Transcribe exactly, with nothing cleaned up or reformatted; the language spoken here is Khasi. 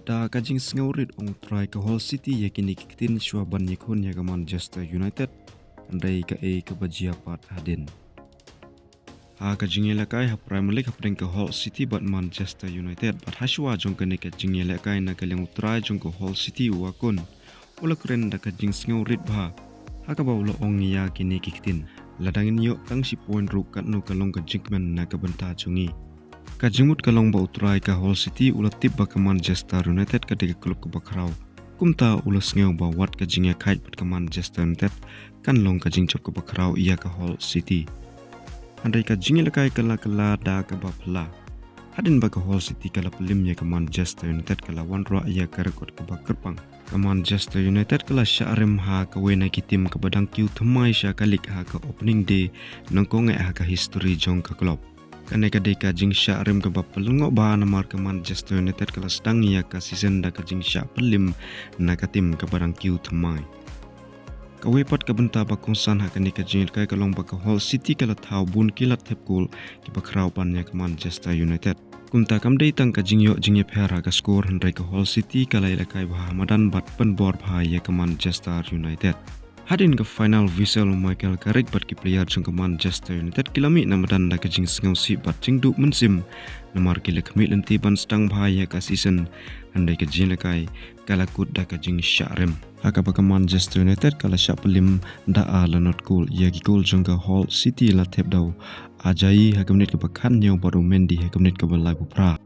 Da ka jingsngewrit ong u trai ka Hull City ïa kine ki ktien shuwa ban ïakhun ïa ka Manchester United. Hynrei kaei kaba jia pat hadien? Ha ka jingïalehkai ha Premier League hapdeng ka Hull City bad Manchester United, bad hashuwa jong kane ka jingïalehkai na ka liang u trai jong ka Hull City u Akun u la kren da ka jingsngewrit bha ha kaba u la ong ïa kine ki ktien: Lada ngin ïoh tang shi point ruh, katno ka long ka jingkmen na ka bynta jong ngi. Ka jingmut ka long ba u trai ka Hull City u la tip ba ka Manchester United ka dei ka klub kaba khraw. Kumta u la sngew ba wat ka jingïakhaid bad ka Manchester United kan long ka jingjop kaba khraw ïa ka Hull City. Hynrei ka jingïalehkai ka la kylla da kaba phylla. Hadien ba ka Hull City ka la pyllim ïa ka Manchester United, ka la wanrah ïa ka record kaba kyrpang. Ka Manchester United ka la shah rem ha kawei na ki tim kaba dang kiew thymmai sha ka league ha ka opening day nyngkong eh ha ka history jong ka club. Kane ka dei ka jingshah rem kaba pynlyngngoh bha namar ka Manchester United ka la sdang ïa ka season da ka jingshah pyllim na ka tim kaba dang kiew thymmai. Kawei pat ka bynta ba kongsan ha kane ka jingïalehkai ka long ba ka Hull City ka la thaw bun ki lad thep kol kiba khraw ban ïa ka Manchester United. Kumta kam dei tang ka jingïoh jingïapher ha ka score, hynrei ka Hull City ka la ïalehkai bha ha madan bad pynbor bha ïa ka Manchester United. Hadien ka final whistle, u Michael Carrick bad ki player jong ka Manchester United ki la mih na madan da ka jingsngewsih bad jingduh mynsiem namar ki la khmih lynti ban sdang bha ïa ka season, hynrei ka jingïalehkai ka la kut da ka jingshah rem ha kaba ka Manchester United ka la shah pyllim da ar la nod kol. Ïa ki kol jong ka Hull City la thep da u Ajayi ha ka minit kaba khathynñiew bad u Mendy ha ka minit kaba laiphew phra.